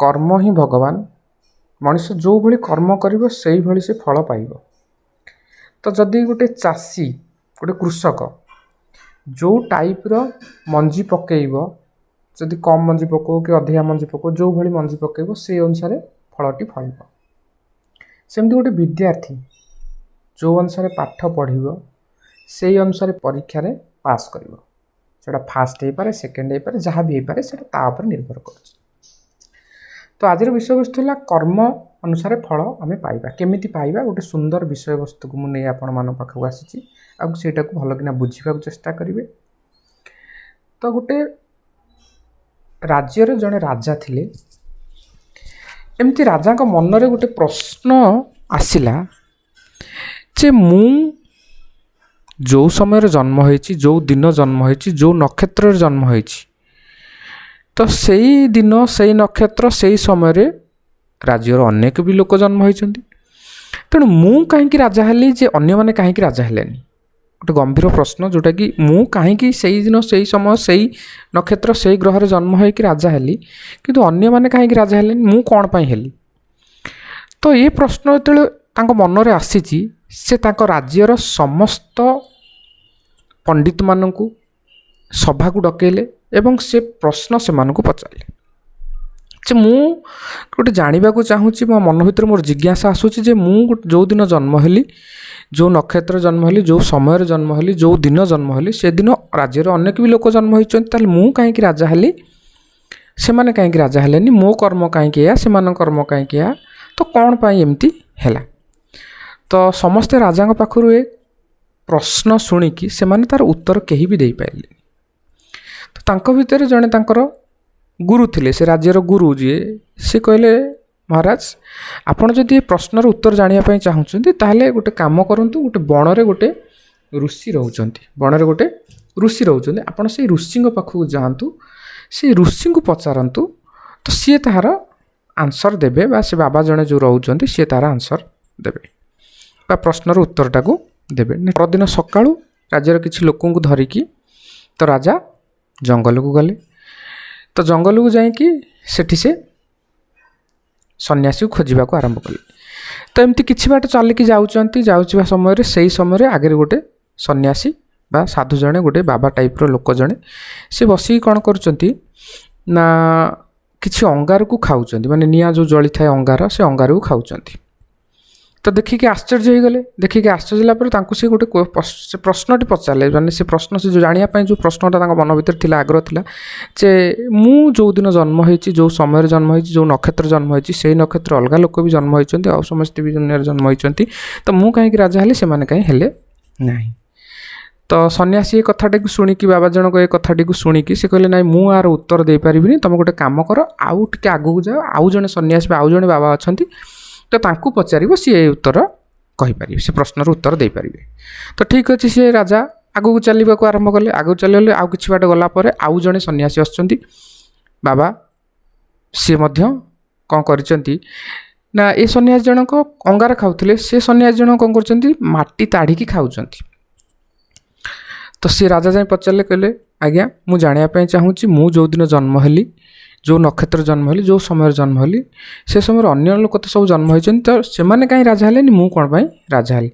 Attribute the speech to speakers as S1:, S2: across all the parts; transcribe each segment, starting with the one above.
S1: କର୍ମ ହିଁ ଭଗବାନ। ମଣିଷ ଯେଉଁଭଳି କର୍ମ କରିବ, ସେଇଭଳି ସେ ଫଳ ପାଇବ। ତ ଯଦି ଗୋଟେ ଚାଷୀ, ଗୋଟେ କୃଷକ ଯେଉଁ ଟାଇପ୍ର ମଞ୍ଜି ପକାଇବ, ଯଦି କମ୍ ମଞ୍ଜି ପକାଉ କି ଅଧିକା ମଞ୍ଜି ପକାଉ, ଯେଉଁଭଳି ମଞ୍ଜି ପକାଇବ, ସେଇ ଅନୁସାରେ ଫଳଟି ଫଳିବ। ସେମିତି ଗୋଟେ ବିଦ୍ୟାର୍ଥୀ ଯେଉଁ ଅନୁସାରେ ପାଠ ପଢ଼ିବ, ସେଇ ଅନୁସାରେ ପରୀକ୍ଷାରେ ପାସ୍ କରିବ। ସେଇଟା ଫାଷ୍ଟ ହେଇପାରେ, ସେକେଣ୍ଡ ହେଇପାରେ, ଯାହା ବି ହେଇପାରେ, ସେଇଟା ତା ଉପରେ ନିର୍ଭର କରୁଛି। ତ ଆଜିର ବିଷୟବସ୍ତୁ ହେଲା କର୍ମ ଅନୁସାରେ ଫଳ ଆମେ ପାଇବା। କେମିତି ପାଇବା? ଗୋଟେ ସୁନ୍ଦର ବିଷୟବସ୍ତୁକୁ ମୁଁ ନେଇ ଆପଣମାନଙ୍କ ପାଖକୁ ଆସିଛି, ଆଉ ସେଇଟାକୁ ଭଲକିନା ବୁଝିବାକୁ ଚେଷ୍ଟା କରିବେ। ତ ଗୋଟେ ରାଜ୍ୟରେ ଜଣେ ରାଜା ଥିଲେ। ଏମିତି ରାଜାଙ୍କ ମନରେ ଗୋଟେ ପ୍ରଶ୍ନ ଆସିଲା ଯେ ମୁଁ ଯେଉଁ ସମୟରେ ଜନ୍ମ ହେଇଛି, ଯେଉଁ ଦିନ ଜନ୍ମ ହେଇଛି, ଯେଉଁ ନକ୍ଷତ୍ରରେ ଜନ୍ମ ହେଇଛି, ତ ସେଇ ଦିନ, ସେଇ ନକ୍ଷତ୍ର, ସେଇ ସମୟରେ ରାଜ୍ୟର ଅନେକ ବି ଲୋକ ଜନ୍ମ ହେଇଛନ୍ତି। ତେଣୁ ମୁଁ କାହିଁକି ରାଜା ହେଲି ଯେ ଅନ୍ୟମାନେ କାହିଁକି ରାଜା ହେଲେନି? ଗୋଟେ ଗମ୍ଭୀର ପ୍ରଶ୍ନ, ଯେଉଁଟାକି ମୁଁ କାହିଁକି ସେଇ ଦିନ, ସେଇ ସମୟ, ସେଇ ନକ୍ଷତ୍ର, ସେଇ ଗ୍ରହରେ ଜନ୍ମ ହେଇକି ରାଜା ହେଲି, କିନ୍ତୁ ଅନ୍ୟମାନେ କାହିଁକି ରାଜା ହେଲେନି? ମୁଁ କ'ଣ ପାଇଁ ହେଲି? ତ ଏ ପ୍ରଶ୍ନ ଯେତେବେଳେ ତାଙ୍କ ମନରେ ଆସିଛି, ସେ ତାଙ୍କ ରାଜ୍ୟର ସମସ୍ତ ପଣ୍ଡିତମାନଙ୍କୁ ସଭାକୁ ଡକେଇଲେ ଏବଂ ସେ ପ୍ରଶ୍ନ ସେମାନଙ୍କୁ ପଚାରିଲେ ଯେ ମୁଁ ଗୋଟେ ଜାଣିବାକୁ ଚାହୁଁଛି, ମୋ ମନ ଭିତରେ ମୋର ଜିଜ୍ଞାସା ଆସୁଛି ଯେ ମୁଁ ଯେଉଁଦିନ ଜନ୍ମ ହେଲି, ଯେଉଁ ନକ୍ଷତ୍ର ଜନ୍ମ ହେଲି, ଯେଉଁ ସମୟରେ ଜନ୍ମ ହେଲି, ଯେଉଁ ଦିନ ଜନ୍ମ ହେଲି, ସେଦିନ ରାଜ୍ୟରେ ଅନେକ ବି ଲୋକ ଜନ୍ମ ହୋଇଛନ୍ତି। ତାହେଲେ ମୁଁ କାହିଁକି ରାଜା ହେଲି, ସେମାନେ କାହିଁକି ରାଜା ହେଲେନି? ମୋ କର୍ମ କାହିଁକି ଏଇଆ, ସେମାନଙ୍କ କର୍ମ କାହିଁକି ଏଇଆ? ତ କ'ଣ ପାଇଁ ଏମିତି ହେଲା? ତ ସମସ୍ତେ ରାଜାଙ୍କ ପାଖରୁ ଏ ପ୍ରଶ୍ନ ଶୁଣିକି ସେମାନେ ତା'ର ଉତ୍ତର କେହି ବି ଦେଇପାରିଲେନି। ତ ତାଙ୍କ ଭିତରେ ଜଣେ ତାଙ୍କର ଗୁରୁ ଥିଲେ, ସେ ରାଜ୍ୟର ଗୁରୁ ଯିଏ, ସେ କହିଲେ, ମହାରାଜ, ଆପଣ ଯଦି ଏ ପ୍ରଶ୍ନର ଉତ୍ତର ଜାଣିବା ପାଇଁ ଚାହୁଁଛନ୍ତି, ତାହେଲେ ଗୋଟେ କାମ କରନ୍ତୁ। ଗୋଟେ ବଣରେ ଗୋଟେ ଋଷି ରହୁଛନ୍ତି, ବଣରେ ଗୋଟେ ଋଷି ରହୁଛନ୍ତି। ଆପଣ ସେଇ ଋଷିଙ୍କ ପାଖକୁ ଯାଆନ୍ତୁ, ସେଇ ଋଷିଙ୍କୁ ପଚାରନ୍ତୁ, ତ ସିଏ ତାହାର ଆନ୍ସର୍ ଦେବେ ବା ସେ ବାବା ଜଣେ ଯେଉଁ ରହୁଛନ୍ତି, ସିଏ ତାହାର ଆନ୍ସର୍ ଦେବେ ବା ପ୍ରଶ୍ନର ଉତ୍ତରଟାକୁ ଦେବେ। ପରଦିନ ସକାଳୁ ରାଜ୍ୟର କିଛି ଲୋକଙ୍କୁ ଧରିକି ତ ରାଜା ଜଙ୍ଗଲକୁ ଗଲେ। ତ ଜଙ୍ଗଲକୁ ଯାଇକି ସେଠି ସେ ସନ୍ନ୍ୟାସୀକୁ ଖୋଜିବାକୁ ଆରମ୍ଭ କଲେ। ତ ଏମିତି କିଛି ବାଟ ଚାଲିକି ଯାଉଛନ୍ତି, ଯାଉଥିବା ସମୟରେ, ସେଇ ସମୟରେ ଆଗରେ ଗୋଟେ ସନ୍ନ୍ୟାସୀ ବା ସାଧୁ ଜଣେ, ଗୋଟେ ବାବା ଟାଇପ୍ର ଲୋକ ଜଣେ, ସେ ବସିକି କ'ଣ କରୁଛନ୍ତି ନା କିଛି ଅଙ୍ଗାରକୁ ଖାଉଛନ୍ତି। ମାନେ ନିଆଁ ଯେଉଁ ଜଳିଥାଏ ଅଙ୍ଗାର, ସେ ଅଙ୍ଗାରକୁ ଖାଉଛନ୍ତି। ତ ଦେଖିକି ଆଶ୍ଚର୍ଯ୍ୟ ହେଇଗଲେ। ଦେଖିକି ଆଶ୍ଚର୍ଯ୍ୟ ହେଲା ପରେ ତାଙ୍କୁ ସେ ଗୋଟେ ସେ ପ୍ରଶ୍ନଟି ପଚାରିଲେ। ମାନେ ସେ ପ୍ରଶ୍ନ, ସେ ଯେଉଁ ଜାଣିବା ପାଇଁ ଯେଉଁ ପ୍ରଶ୍ନଟା ତାଙ୍କ ମନ ଭିତରେ ଥିଲା, ଆଗ୍ରହ ଥିଲା ଯେ ମୁଁ ଯେଉଁଦିନ ଜନ୍ମ ହେଇଛି, ଯେଉଁ ସମୟରେ ଜନ୍ମ ହେଇଛି, ଯେଉଁ ନକ୍ଷତ୍ର ଜନ୍ମ ହେଇଛି, ସେଇ ନକ୍ଷତ୍ର ଅଲଗା ଲୋକ ବି ଜନ୍ମ ହେଇଛନ୍ତି, ଆଉ ସମସ୍ତେ ବି ଦୁନିଆରେ ଜନ୍ମ ହେଇଛନ୍ତି, ତ ମୁଁ କାହିଁକି ରାଜା ହେଲି, ସେମାନେ କାହିଁ ହେଲେ ନାହିଁ? ତ ସନ୍ନ୍ୟାସୀ ଏ କଥାଟିକୁ ଶୁଣିକି, ବାବା ଜଣକ ଏ କଥାଟିକୁ ଶୁଣିକି ସେ କହିଲେ, ନାଇଁ, ମୁଁ ଆର ଉତ୍ତର ଦେଇପାରିବିନି। ତୁମେ ଗୋଟେ କାମ କର, ଆଉ ଟିକେ ଆଗକୁ ଯାଅ, ଆଉ ଜଣେ ସନ୍ନ୍ୟାସୀ ବା ଆଉ ଜଣେ ବାବା ଅଛନ୍ତି, ତ ତାଙ୍କୁ ପଚାରିବ, ସିଏ ଏ ଉତ୍ତର କହିପାରିବେ, ସେ ପ୍ରଶ୍ନର ଉତ୍ତର ଦେଇପାରିବେ। ତ ଠିକ୍ ଅଛି, ସିଏ ରାଜା ଆଗକୁ ଚାଲିବାକୁ ଆରମ୍ଭ କଲେ। ଆଗକୁ ଚାଲିଗଲେ, ଆଉ କିଛି ବାଟ ଗଲା ପରେ ଆଉ ଜଣେ ସନ୍ନ୍ୟାସୀ ଆସୁଛନ୍ତି ବାବା। ସିଏ ମଧ୍ୟ କ'ଣ କରିଛନ୍ତି ନା, ଏ ସନ୍ନ୍ୟାସୀ ଜଣକ ଅଙ୍ଗାର ଖାଉଥିଲେ, ସେ ସନ୍ନ୍ୟାସୀ ଜଣକ କ'ଣ କରୁଛନ୍ତି? ମାଟି ତାଢ଼ିକି ଖାଉଛନ୍ତି। ତ ସେ ରାଜା ଯାଇ ପଚାରିଲେ, କହିଲେ, ଆଜ୍ଞା, ମୁଁ ଜାଣିବା ପାଇଁ ଚାହୁଁଛି, ମୁଁ ଯେଉଁଦିନ ଜନ୍ମ ହେଲି, ଯେଉଁ ନକ୍ଷତ୍ର ଜନ୍ମ ହେଲି, ଯେଉଁ ସମୟରେ ଜନ୍ମ ହେଲି, ସେ ସମୟରେ ଅନ୍ୟ ଲୋକ ତ ସବୁ ଜନ୍ମ ହୋଇଛନ୍ତି, ତ ସେମାନେ କାହିଁ ରାଜା ହେଲେନି? ମୁଁ କ'ଣ ପାଇଁ ରାଜା ହେଲି?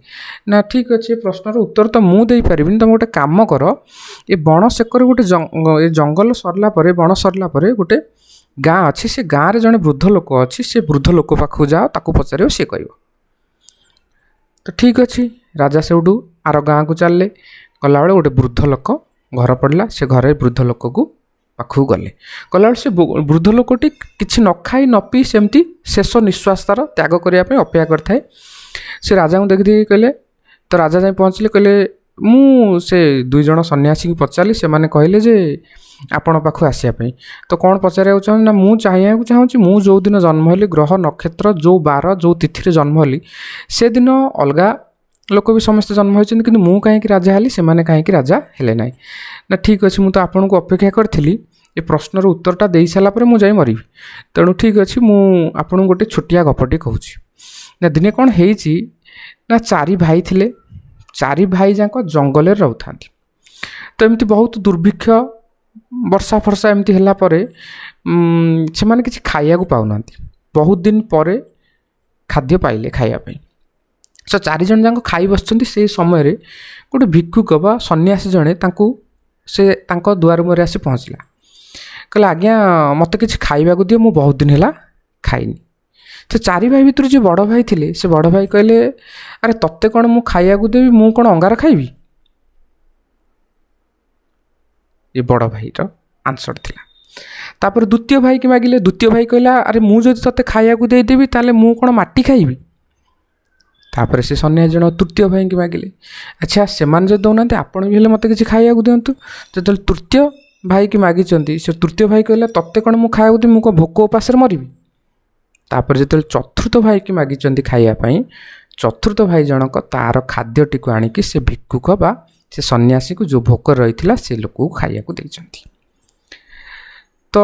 S1: ନା, ଠିକ୍ ଅଛି, ଏ ପ୍ରଶ୍ନର ଉତ୍ତର ତ ମୁଁ ଦେଇପାରିବିନି। ତୁମେ ଗୋଟେ କାମ କର, ଏ ବଣ ସେକରେ ଗୋଟେ, ଏ ଜଙ୍ଗଲ ସରିଲା ପରେ, ବଣ ସରିଲା ପରେ ଗୋଟେ ଗାଁ ଅଛି, ସେ ଗାଁରେ ଜଣେ ବୃଦ୍ଧ ଲୋକ ଅଛି, ସେ ବୃଦ୍ଧ ଲୋକ ପାଖକୁ ଯାଅ, ତାକୁ ପଚାରିବ, ସିଏ କହିବ। ତ ଠିକ୍ ଅଛି, ରାଜା ସେଇଠୁ ଆର ଗାଁକୁ ଚାଲିଲେ। ଗଲାବେଳେ ଗୋଟେ ବୃଦ୍ଧ ଲୋକ ଘର ପଡ଼ିଲା। ସେ ଘରେ ବୃଦ୍ଧ ଲୋକକୁ ପାଖକୁ ଗଲେ। ଗଲାବେଳେ ସେ ବୃଦ୍ଧ ଲୋକଟି କିଛି ନ ଖାଇ ନ ପିଇ ସେମିତି ଶେଷ ନିଶ୍ୱାସ ତାର ତ୍ୟାଗ କରିବା ପାଇଁ ଅପେକ୍ଷା କରିଥାଏ। ସେ ରାଜାଙ୍କୁ ଦେଖି ଦେଖି କହିଲେ, ତ ରାଜା ଯାଇ ପହଞ୍ଚିଲେ, କହିଲେ, ମୁଁ ସେ ଦୁଇ ଜଣ ସନ୍ନ୍ୟାସୀଙ୍କୁ ପଚାରିଲି, ସେମାନେ କହିଲେ ଯେ ଆପଣଙ୍କ ପାଖକୁ ଆସିବା ପାଇଁ। ତ କ'ଣ ପଚାରିବାକୁ ଚାହୁଁଛି? ନା, ମୁଁ ଚାହିଁବାକୁ ଚାହୁଁଛି, ମୁଁ ଯେଉଁଦିନ ଜନ୍ମ ହେଲି, ଗ୍ରହ ନକ୍ଷତ୍ର, ଯେଉଁ ବାର, ଯେଉଁ ତିଥିରେ ଜନ୍ମ ହେଲି, ସେଦିନ ଅଲଗା ଲୋକ ବି ସମସ୍ତେ ଜନ୍ମ ହୋଇଛନ୍ତି, କିନ୍ତୁ ମୁଁ କାହିଁକି ରାଜା ହେଲି, ସେମାନେ କାହିଁକି ରାଜା ହେଲେ ନାହିଁ? ନା, ଠିକ୍ ଅଛି, ମୁଁ ତ ଆପଣଙ୍କୁ ଅପେକ୍ଷା କରିଥିଲି, ଏ ପ୍ରଶ୍ନର ଉତ୍ତରଟା ଦେଇ ସାରିଲା ପରେ ମୁଁ ଯାଇ ମରିବି। ତେଣୁ ଠିକ୍ ଅଛି, ମୁଁ ଆପଣଙ୍କୁ ଗୋଟେ ଛୋଟିଆ ଗପଟି କହୁଛି। ନା, ଦିନେ କ'ଣ ହେଇଛି ନା, ଚାରି ଭାଇ ଥିଲେ। ଚାରି ଭାଇ ଯାକ ଜଙ୍ଗଲରେ ରହୁଥାନ୍ତି। ତ ଏମିତି ବହୁତ ଦୁର୍ଭିକ୍ଷ ବର୍ଷା ଫର୍ଷା ଏମିତି ହେଲା ପରେ ସେମାନେ କିଛି ଖାଇବାକୁ ପାଉନାହାନ୍ତି। ବହୁତ ଦିନ ପରେ ଖାଦ୍ୟ ପାଇଲେ ଖାଇବା ପାଇଁ। ତ ଚାରିଜଣ ଯାକ ଖାଇ ବସିଛନ୍ତି। ସେଇ ସମୟରେ ଗୋଟେ ଭିକ୍ଷୁକ ବା ସନ୍ନ୍ୟାସୀ ଜଣେ ତାଙ୍କୁ ସେ ତାଙ୍କ ଦୁଆର ମୁହଁରେ ଆସି ପହଞ୍ଚିଲା। କହିଲା, ଆଜ୍ଞା, ମୋତେ କିଛି ଖାଇବାକୁ ଦିଅ, ମୁଁ ବହୁତ ଦିନ ହେଲା ଖାଇନି। ସେ ଚାରି ଭାଇ ଭିତରୁ ଯିଏ ବଡ଼ ଭାଇ ଥିଲେ, ସେ ବଡ଼ ଭାଇ କହିଲେ, ଆରେ, ତୋତେ କ'ଣ ମୁଁ ଖାଇବାକୁ ଦେବି? ମୁଁ କ'ଣ ଅଙ୍ଗାର ଖାଇବି? ଏ ବଡ଼ ଭାଇର ଆନ୍ସର୍ ଥିଲା। ତାପରେ ଦ୍ୱିତୀୟ ଭାଇକି ମାଗିଲେ। ଦ୍ୱିତୀୟ ଭାଇ କହିଲା, ଆରେ, ମୁଁ ଯଦି ତୋତେ ଖାଇବାକୁ ଦେଇଦେବି, ତାହେଲେ ମୁଁ କ'ଣ ମାଟି ଖାଇବି? ତାପରେ ସେ ସନ୍ନ୍ୟାସୀ ଜଣ ତୃତୀୟ ଭାଇକି ମାଗିଲେ, ଆଚ୍ଛା, ସେମାନେ ଯଦି ଦେଉନାହାନ୍ତି, ଆପଣ ବି ହେଲେ ମୋତେ କିଛି ଖାଇବାକୁ ଦିଅନ୍ତୁ। ଯେତେବେଳେ ତୃତୀୟ ଭାଇକି ମାଗିଛନ୍ତି, ସେ ତୃତୀୟ ଭାଇ କହିଲା, ତୋତେ କ'ଣ ମୁଁ ଖାଇବାକୁ ଦେବି? ମୁଁ କ'ଣ ଭୋକ ଉପାସରେ ମରିବି? ତାପରେ ଯେତେବେଳେ ଚତୁର୍ଥ ଭାଇକି ମାଗିଛନ୍ତି ଖାଇବା ପାଇଁ, ଚତୁର୍ଥ ଭାଇ ଜଣକ ତାର ଖାଦ୍ୟଟିକୁ ଆଣିକି ସେ ଭିକ୍ଷୁକ ବା ସେ ସନ୍ନ୍ୟାସୀକୁ, ଯେଉଁ ଭୋକରେ ରହିଥିଲା, ସେ ଲୋକକୁ ଖାଇବାକୁ ଦେଇଛନ୍ତି। ତ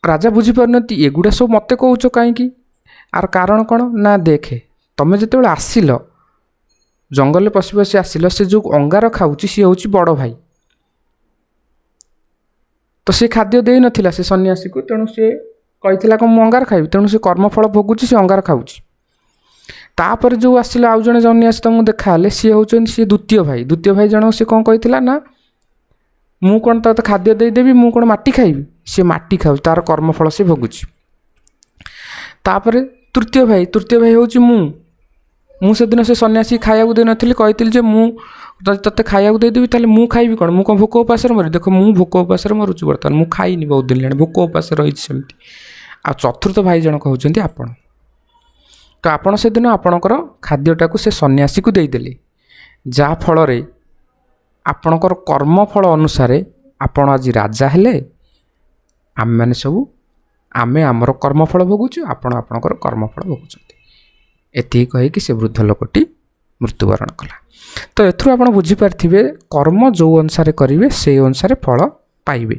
S1: ରାଜା ବୁଝିପାରୁନାହାନ୍ତି, ଏଗୁଡ଼ା ସବୁ ମୋତେ କହୁଛ କାହିଁକି? ଆର କାରଣ କ'ଣ? ନା, ଦେଖେ, ତମେ ଯେତେବେଳେ ଆସିଲ, ଜଙ୍ଗଲରେ ପଶି ପଶି ଆସିଲ, ସେ ଯେଉଁ ଅଙ୍ଗାର ଖାଉଛି ସିଏ ହେଉଛି ବଡ଼ ଭାଇ। ତ ସେ ଖାଦ୍ୟ ଦେଇନଥିଲା ସେ ସନ୍ନ୍ୟାସୀକୁ, ତେଣୁ ସେ କହିଥିଲା କ'ଣ ମୁଁ ଅଙ୍ଗାର ଖାଇବି? ତେଣୁ ସେ କର୍ମଫଳ ଭୋଗୁଛି, ସେ ଅଙ୍ଗାର ଖାଉଛି। ତାପରେ ଯେଉଁ ଆସିଲେ ଆଉ ଜଣେ ସନ୍ନ୍ୟାସୀ ତମକୁ ଦେଖାହେଲେ, ସିଏ ହେଉଛନ୍ତି ସିଏ ଦ୍ୱିତୀୟ ଭାଇ। ଦ୍ୱିତୀୟ ଭାଇ ଜଣକ ସିଏ କ'ଣ କହିଥିଲା ନା, ମୁଁ କ'ଣ ତୋତେ ଖାଦ୍ୟ ଦେଇଦେବି? ମୁଁ କ'ଣ ମାଟି ଖାଇବି? ସିଏ ମାଟି ଖାଉଛି, ତାର କର୍ମଫଳ ସେ ଭୋଗୁଛି। ତାପରେ ତୃତୀୟ ଭାଇ, ତୃତୀୟ ଭାଇ ହେଉଛି ମୁଁ। ମୁଁ ସେଦିନ ସେ ସନ୍ନ୍ୟାସୀ ଖାଇବାକୁ ଦେଇନଥିଲି, କହିଥିଲି ଯେ ମୁଁ ଯଦି ତୋତେ ଖାଇବାକୁ ଦେଇଦେବି, ତାହେଲେ ମୁଁ ଖାଇବି କ'ଣ? ମୁଁ କ'ଣ ଭୋକ ଉପାସରେ ମରିବି? ଦେଖ, ମୁଁ ଭୋକ ଉପାସରେ ମରୁଛି ବର୍ତ୍ତମାନ। ମୁଁ ଖାଇନି ବହୁତ ଦିନ ହେଲାଣି, ଭୋକ ଉପାସରେ ରହିଛି ସେମିତି। ଆଉ ଚତୁର୍ଥ ଭାଇ ଜଣକ ହେଉଛନ୍ତି ଆପଣ। ତ ଆପଣ ସେଦିନ ଆପଣଙ୍କର ଖାଦ୍ୟଟାକୁ ସେ ସନ୍ନ୍ୟାସୀକୁ ଦେଇଦେଲେ, ଯାହାଫଳରେ ଆପଣଙ୍କର କର୍ମଫଳ ଅନୁସାରେ ଆପଣ ଆଜି ରାଜା ହେଲେ। ଆମେମାନେ ସବୁ ଆମେ ଆମର କର୍ମଫଳ ଭୋଗୁଛୁ, ଆପଣ ଆପଣଙ୍କର କର୍ମଫଳ ଭୋଗୁଛନ୍ତି। ଏତିକି କହିକି ସେ ବୃଦ୍ଧ ଲୋକଟି ମୃତ୍ୟୁବରଣ କଲା। ତ ଏଥିରୁ ଆପଣ ବୁଝିପାରିଥିବେ, କର୍ମ ଯେଉଁ ଅନୁସାରେ କରିବେ ସେଇ ଅନୁସାରେ ଫଳ ପାଇବେ।